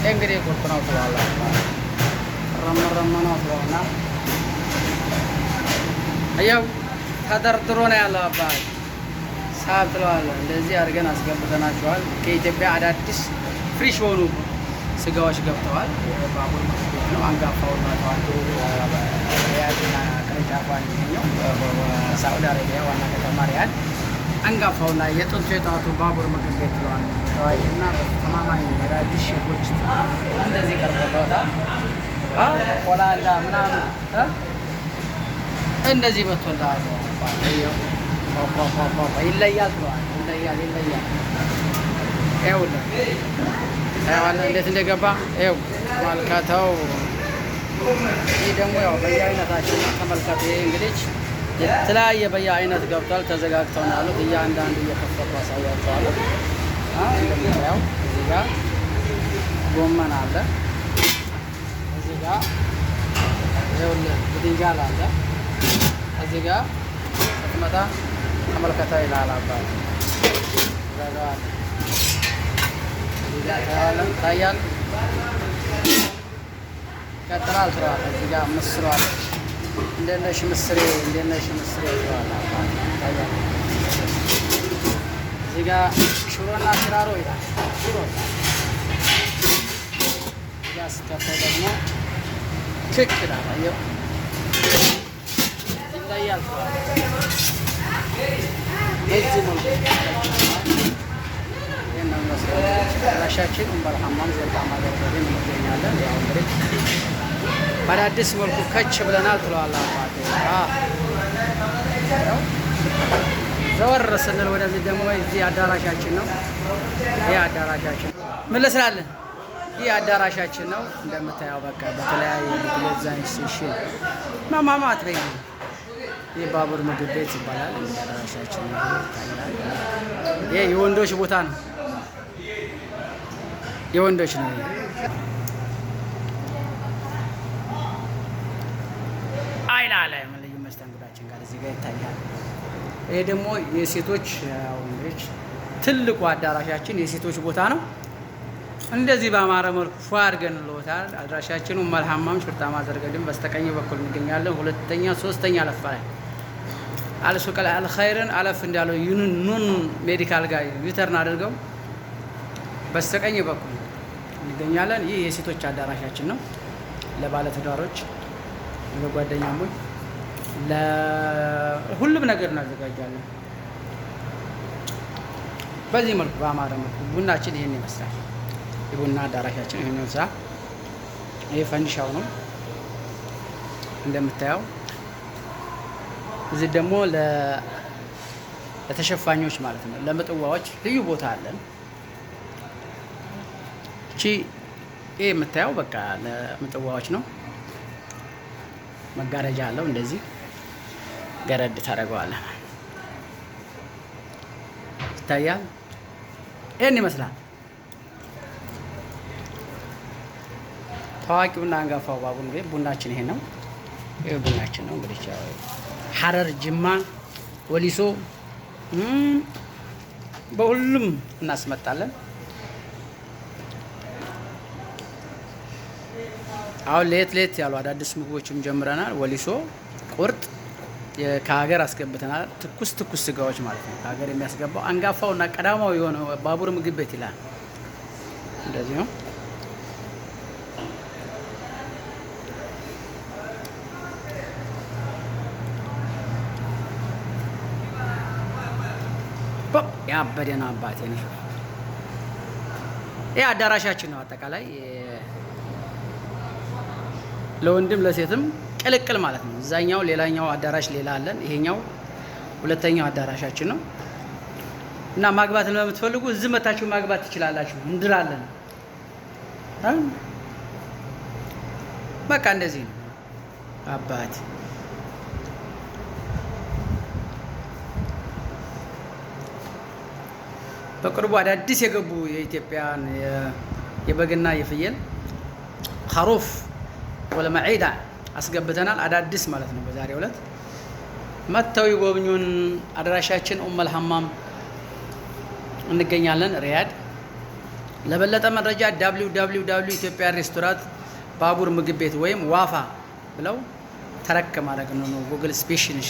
እንግዲህ ቁርጥ ነው ትለዋለህ። ረመረመ ነው ትለውና ያው ተደርድሮ ነው ያለው አባት ሳብ ትለዋለህ። እንደዚህ አድርገን አስገብተናቸዋል። ከኢትዮጵያ አዳዲስ fresh የሆኑ ስጋዎች ገብተዋል። ባቡር ምግብ ቤት ነው። አንጋፋውና ታዋቂው ሪያድና ቅርንጫፏ የሚገኘው በሳዑዲ አረቢያ ዋና ከተማ ሪያድ አንጋፋውና የጥንቱ የጠዋቱ ባቡር ምግብ ቤት ትለዋለህ። ታዋቂና በተማማኝ አዳዲስ ሼፎች እንደዚህ ቀርቦለታል። ቆላላ ምናምን እንደዚህ መጥቶልሃል። ይለያል ትለዋለህ። ይለያል ይለያል። ይኸውልህ ታየዋለህ እንዴት እንደገባ ይኸው ተመልከተው። ይህ ደግሞ ያው በየአይነታቸው ነው። ተመልከቱ። ይሄ እንግዲህ የተለያየ በየአይነት ገብቷል። ተዘጋግተው ነው ያሉት። እያንዳንዱ እየከፈቱ አሳያቸዋለሁ። እንደምታየው እዚህ ጋር ጎመን አለ። እዚህ ጋር ይኸውልህ ብድንጃል አለ። እዚህ ጋር ስትመጣ ተመልከተው ይላል አባት ይታያል። ይቀጥላል ትለዋለህ። እዚህ ጋር ምስሩ አለች። እንዴት ነሽ ምስሬ፣ እንዴት ነሽ ምስሬ ትለዋለህ። ይታያል። እዚህ ጋር ሽሮና ሽራሮ ይላል። ሽሮ እዚህ ጋር ስትከፍተው ደግሞ ክክ ይላል። አየው ይለያል ትለዋለህ። በዚህ መልኩ ይህን ነው የሚመስለው። አድራሻችን ኡመር ሐማም ዘርጋ ማገርገሪ እንገኛለን። ያው እንግዲህ በአዳዲስ መልኩ ከች ብለናል ትለዋለህ አባቴ። ዘወር ስንል ወደዚህ ደግሞ እዚህ አዳራሻችን ነው። ይህ አዳራሻችን ምን ልስራለን? ይህ አዳራሻችን ነው እንደምታየው፣ በቃ በተለያየ ዲዛይን ሽን ማማማት በይ። ይህ ባቡር ምግብ ቤት ይባላል። አዳራሻችን ነው ይታያል። ይሄ የወንዶች ቦታ ነው፣ የወንዶች ነው። አይላ ላይ ልዩ መስተንግዷችን ጋር እዚህ ጋር ይታያል። ይሄ ደግሞ የሴቶች ወንዶች ትልቁ አዳራሻችን የሴቶች ቦታ ነው። እንደዚህ በአማረ መልኩ ፏ አድርገን ልዎታል። አድራሻችን ኡመል ሐማም ሹርጣ ማዘርገድን በስተቀኝ በኩል እንገኛለን። ሁለተኛ ሶስተኛ አለፋ ላይ አልሱቀል አልኸይርን አለፍ እንዳለው ኑን ሜዲካል ጋር U-turn አድርገው በስተቀኝ በኩል እንገኛለን። ይህ የሴቶች አዳራሻችን ነው። ለባለትዳሮች፣ ለጓደኛሞች፣ ለሁሉም ነገር እናዘጋጃለን። በዚህ መልኩ በአማረ መልኩ ቡናችን ይህን ይመስላል። የቡና አዳራሻችን ይህን ይመስላል። ይህ ፈንዲሻው ነው እንደምታየው። እዚህ ደግሞ ለተሸፋኞች ማለት ነው፣ ለምጥዋዎች ልዩ ቦታ አለን። እቺ ይህ የምታየው በቃ ለምጥዋዎች ነው። መጋረጃ አለው። እንደዚህ ገረድ ታደርገዋለህ። ይታያል። ይህን ይመስላል ታዋቂውና አንጋፋው ባቡር ቤት። ቡናችን ይሄ ነው። ይሄ ቡናችን ነው። እንግዲህ ሐረር፣ ጅማ፣ ወሊሶ በሁሉም እናስመጣለን። አሁን ለየት ለየት ያሉ አዳዲስ ምግቦችም ጀምረናል። ወሊሶ ቁርጥ ከሀገር አስገብተናል። ትኩስ ትኩስ ስጋዎች ማለት ነው። ከሀገር የሚያስገባው አንጋፋውና ቀዳማዊ የሆነው ባቡር ምግብ ቤት ይላል። እንደዚህ ነው። ያበደ ነው አባቴ ነው። ይህ አዳራሻችን ነው። አጠቃላይ ለወንድም ለሴትም ቅልቅል ማለት ነው። እዛኛው ሌላኛው አዳራሽ ሌላ አለን። ይሄኛው ሁለተኛው አዳራሻችን ነው እና ማግባት ለምትፈልጉ እዚህ መታችሁ ማግባት ትችላላችሁ። እንድራለን። በቃ እንደዚህ ነው አባት። በቅርቡ አዳዲስ የገቡ የኢትዮጵያን የበግና የፍየል خروف ወለመዒዳ አስገብተናል። አዳዲስ ማለት ነው። በዛሬው ዕለት መጥተው ይጎብኙን። አድራሻችን ኡመል ሐማም እንገኛለን፣ ሪያድ። ለበለጠ መረጃ www ኢትዮጵያ ሬስቶራንት ባቡር ምግብ ቤት ወይም ዋፋ ብለው ተረክ ማድረግ ነው። ጉግል ስፔሽንሽ።